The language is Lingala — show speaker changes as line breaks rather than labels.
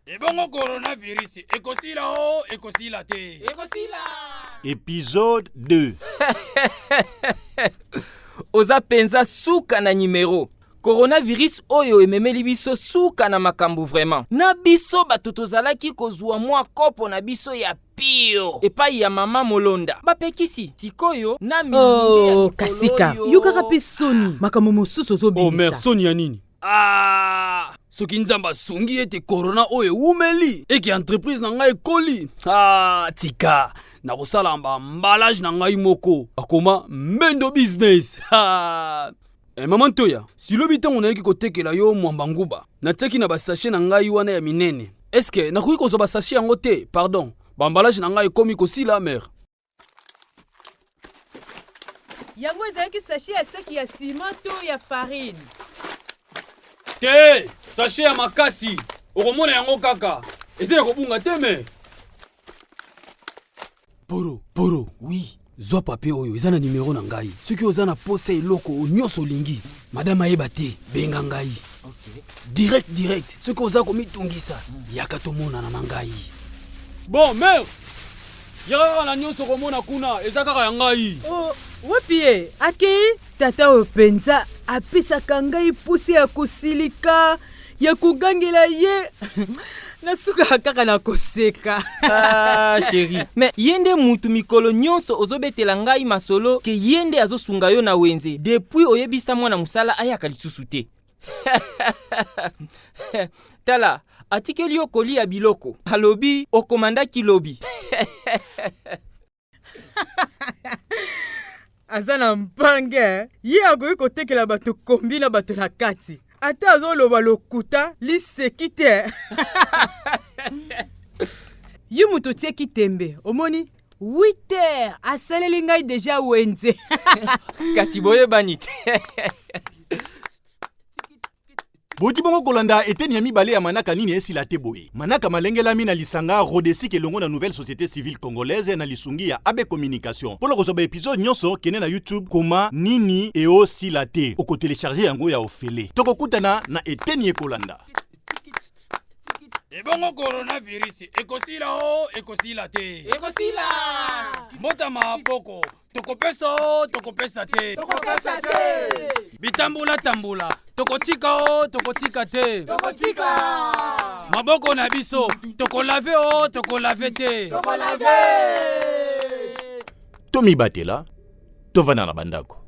Ebongo coronavirus ekosila o ekosila te?
Ekosila.
Episode 2.
Oza penza suka na numero. Coronavirus oyo ememeli biso suka na makambo vraiment. Na biso bato tozalaki kozwa mwa kopo na biso ya pio epai ya mama Molonda. Bapekisi sikoyo na milinge ya
Oh,
mikolo
kasika
oyo.
yokaka mpe soni makambo mosusu
Oh mère,
ozobimisa.
soni ya nini? Ah, soki Nzambe asungi ete corona oyo ewumeli eke entreprise na ngai ekoli, ah, tika nakosala ba emballage na ngai moko akoma Mbendo Business. Ah. Mama Ntoya, silobi ntango nayaki kotekela yo mwamba nguba, natiaki na basashe na ngai wana ya minene. Eske nakoki kozwa basashe yango te? Pardon, ba emballage na ngai ekomi kosila, mère.
Yango ezalaki sachet ya saki ya ciment to ya farine?
Te, sachet ya makasi, okomona yango kaka. Eza ya kobunga te, mère. Poro, poro.
Oui.
Zwa papier oyo eza na numero na ngai. Soki oza na posa eloko nyonso olingi, madame ayeba te, benga ngai.
Okay.
Direct, direct. Soki oza komitungisa, yaka tomonana na ngai. Bon, mère, yaka kaka na nyonso komona kuna, eza kaka ya ngai.
Oh, wapi ye? Akei? Tata oyo mpenza apesaka ngai pusi ya kosilika, ya kogangela ye. Nasukaka kaka na koseka.
Ah, chéri. Mais ye nde mutu mikolo nyonso ozobetela ngai masolo ke ye nde azosunga yo na wenze depuis oyebisa mwana mosala ayaka lisusu te. Tala, atikeli yo kolia biloko. Alobi okomandaki lobi.
Aza na mpange, ye akoki kotekela bato kombi na bato na kati. Ata azoloba lokuta liseki te. Ye moto otiaki tembe, omoni 8 heures asaleli ngai deja wenze.
Kasi boyebani te.
Boti bongo kolanda eteni ya mibale ya manaka nini esila te boye. Manaka malengelami na lisanga Rodesic elongo na Nouvelle Société Civile Congolaise na lisungi ya AB Communication. Mpo na kozwa ba episode nyonso, kende na YouTube koma nini eosila te. Okotelecharge yango ya ofele. Tokokutana na eteni ekolanda.
Ebongo coronavirus ekosila o ekosila te?
Ekosila.
Mbotama poko tokopesa o tokopesa te?
Tokopesa te.
Bitambula tambula tokotika o tokotika te?
Tokotika.
Maboko na biso tokolave o tokolave te?
Tokolave.
Tomibatela, tovanda na bandako.